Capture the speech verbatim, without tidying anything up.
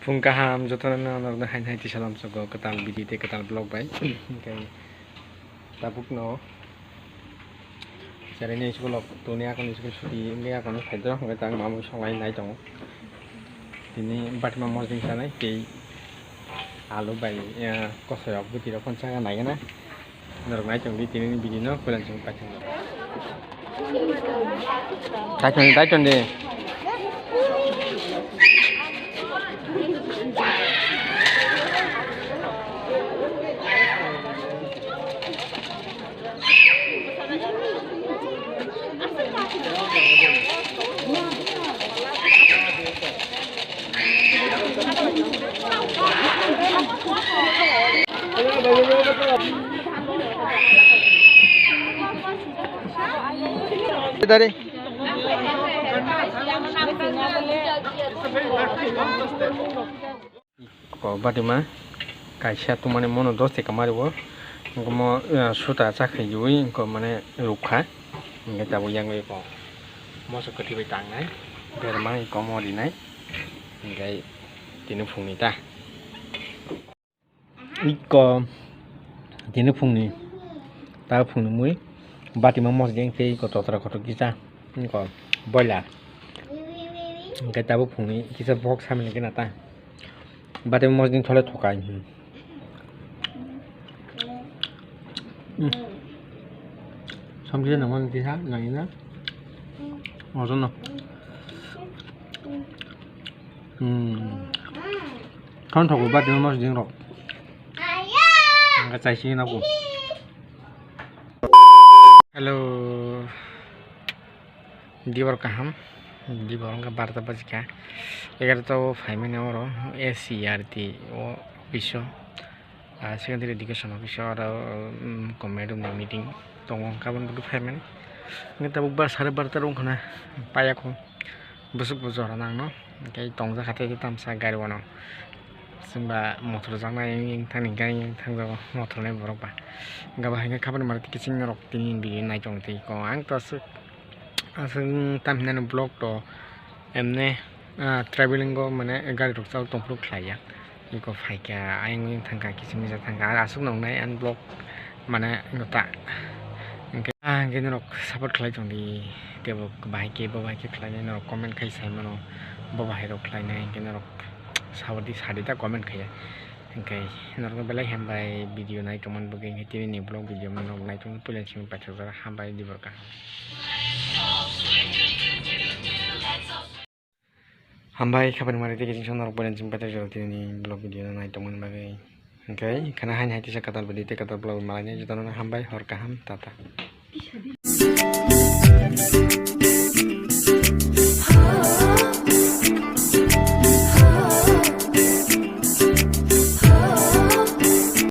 Phung kaham jotono norokno hain hai tisa lamsogo kwtal video tei kwtal vlog bai. Hwnkhe tabukno chereni school tuni akoni school suti wngwi akoni phaidoro hwnkhe tang mamui songlai nai tongo. Tini batima mosding sanai tei alu bai, eh, kosoi rok bwtwi rok phano chana naigana. Norok nai tong di, tini ni video no puila chwng paithak. Daiton, daiton de. Dari. Ko batima kaisa tumani mono dos taka mari o. Wngkha mo, eh, suta cha khaiwi wngkha mane rukha. Hingke tabuk yang ko moso kwthwi bai tangnai. Berma iko mo rinai. Hingke tini phungni ta. Iko tini phungni ta phungni mui batima mosdeng tei iko totra kotor kisa. Iko boiler. Hingke tabuk phungni kisa bok samani kena ta. Bati mosding thole thokai. Hmm. Hmm. Samjina nang mani tisa nangina. Ojono. Hmm. Thon thogo bati mosding rok. Angka chaisi na ko. Hello. Dibor kaham, dibor wngkha barta bajikha, egarota o phaimani oro S C E R T o office o, ah, secondary education office o oro, um, committee room ni meeting tongo, wngkha aboni bagwi phaimani. Hwnkhe tabuk ba sare barta rok wngkha na payakho, bwswk bo jora nangno, hwnkhe tongjakha tei tamsa gari o no. Chwngba motor jaknai wng thani gari wng thangjago motor nai borok ba. Hwnkhe bo hai khe khabani mari kiching norok tini video nai tong tei ko ang to aswk. Aswk tam hinani vlog to emne, ah, traveling o mane gari rok chao tongphuru khlaiya. Iko phaikha ayang oyang thangkha kiching misa thangkha aswk nongnai ani vlog mane ino ta. Hwnkhe, ah, hwnkhe norok support khlai tongdi teibo bahai khe bo bahai khe khlainai norok comment khai sai mano bo bahai rok khlainai hwnkhe norok saudi sadi ta comment khaiya. Hwnkhe norokno belai hambai video nai tongmani bagwi hwnkhe tini ni vlog video no norok nai tongmani puila simi paithakjak hambai dibor kaham. Hambai khabani mari tei kiching norok puila simi paithakjak tini ni vlog video no nai tongmani bagwi. Hwnkhe khana haini hai tisa kwtal video tei kwtal vlog malai nai jotono hambai hor kaham tata.